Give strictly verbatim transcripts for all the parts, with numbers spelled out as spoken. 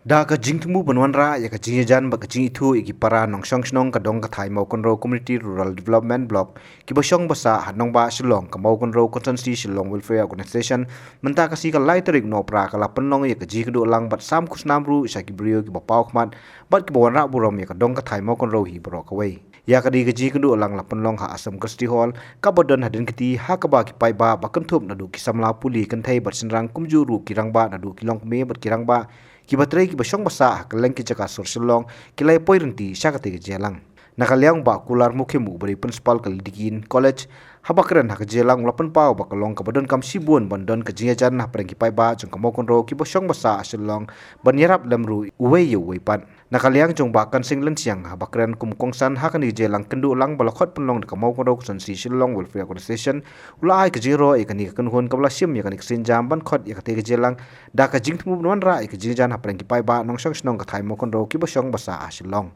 Da ka jingthmu ban wanrah ïa ka jingïajan bad ka jingithuh ïa ki para nongshong shnong ka dong ka thaiñ Mawkynrew Community Rural Development Block kiba shong basah ha nongbah Shillong, ka Mawkynrew Constituency Shillong Welfare Organisation mynta ka sngi ka lai tarik Nohprah ka la pynlong ïa ka jingïakynduh lang bad sam khusnam ruh sha ki briew kiba paw khmat bad kiba wanrah burom ïa ka dong ka thaiñ Mawkynrew hi baroh kawei. Ïa ka dei ka jingïakynduh lang la pynlong ha Assam Christian Hall kaba don ha Dienkti, ha kaba ki paidbah ba kynthup naduh ki samla pule kynthei bad shynrang kumjuh ruh ki rangbah naduh ki longkmie bad ki rangbah kiba trei kiba shong basah ha kylleng ki jaka sur Shillong ki la ïa poi rynti sha katei ka jingïalang. Na ka liang Bah Kular Mukhim uba dei Principal ka Lady Keane College, haba kren ha ka jingïalang u la pynpaw ba ka long kaba donkam shibun ban don ka jingïajan hapdeng ki paidbah jong ka Mawkynrew kiba shong basah ha Shillong ban ïarap lem ruh uwei ïa uwei pat. Na ka liang jong Bah Kansing Lynsiang, haba kren kum u kongsan ha kane ka jingïalang kynduh lang ba la khot pynlong da ka Mawkynrew Constituency Shillong Welfare Organisation, u la ai ka jingïaroh ïa kane ka kynhun kaba la shim ïa kane ka sienjam ban khot ïa katei ka jingïalang da ka jingthmu ban wanrah ïa ka jingïajan hapdeng ki paidbah nongshong shnong ka thaiñ Mawkynrew kiba shong basah ha Shillong.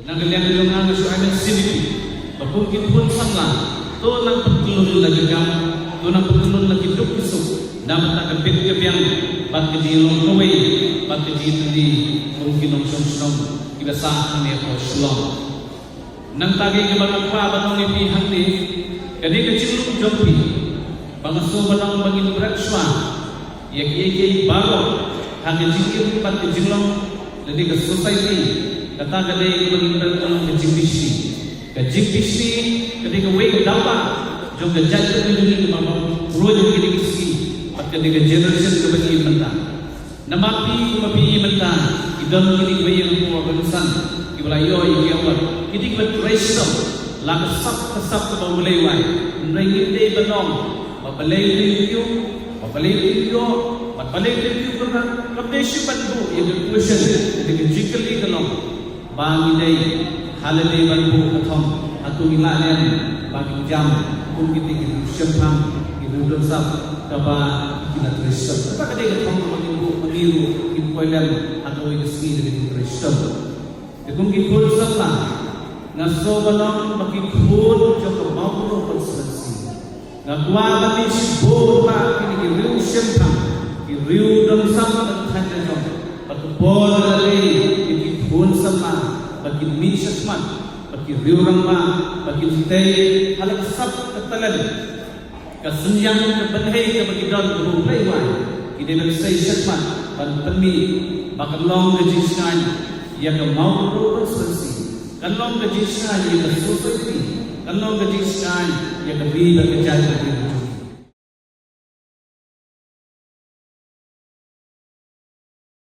Na ka liang jong nga nga shu ai mynsiem ïa phi ba kum ki khun samla, to nang pynkyllun la ki kam, to nang pynkyllun la ki duk ki suk na bynta ka bit ka biang bad ka jinglong kawei bad ka jingïatylli kum ki nongshong shnong kiba sah hangne ha Shillong. Nangta kaei kaba nga kwah ban ong ïa phi hangne, ka dei ka jinglong jong phi ba nga sngew ban ong ba ngin bret shuwa ïa kiei kiei baroh ha ka jingim bad ka jinglong lane ka society. Kata ka dei kaba ngin bret ban ong ka jingbishni. Ka jingbishni ka dei kawei ka daw ba jong ka jaitbynriew jong ngi kaba bym roi ha kine ki sngi bad ka dei ka generation kaba ngi im mynta. Namar phi, kumba phi i mynta, ki don kine kiba ïeng hapoh rynsan kiba la ïoh ïa ki award, kine kiba trei shitom la ka sap ka sap kaba U Blei u ai. Hynrei ngim dei ban ong ba balei u dei u, ba balei u dei u ïoh, ba balei u dei u kynrad. Kam dei shuh ban buh ïa ka question, ïa ka jingkylli ka long ba ngi dei ha lade ban buh ka thong, hato ngi lah lem ba ngin jam kum kine ki riew shemphang, ki riew don sap kaba ki la trei shitom? Kata ka dei ka thong kaba ngin buh, ba ngi ruh ngin poi lem ha kawei ka sngi da ka jingtrei shitom. Te kum ki khun samla, nga sngew ban ong ba ki khun jong ka Mawkynrew constituency, nga kwah ban ïa shibun ba kine ki riew shemphang, ki riew don sap na ka thaiñ la jong, ba ka por la dei ïa ki khun samla ba kin mih shakhmat bad ki riew rangbah, ba kin tei ha la ka sap ka talent, ka synñiang, ka bynhei kaba ki don kaba U Blei u ai. Ki dei ban sei shakhmat ban pynmih ba kan long ka jingshngaiñ ïa ka Mawkynrew constituency, kan long ka jingshngaiñ ïa ka society, kan long ka jingshngaiñ ïa ka ri bad ka jaitbynriew.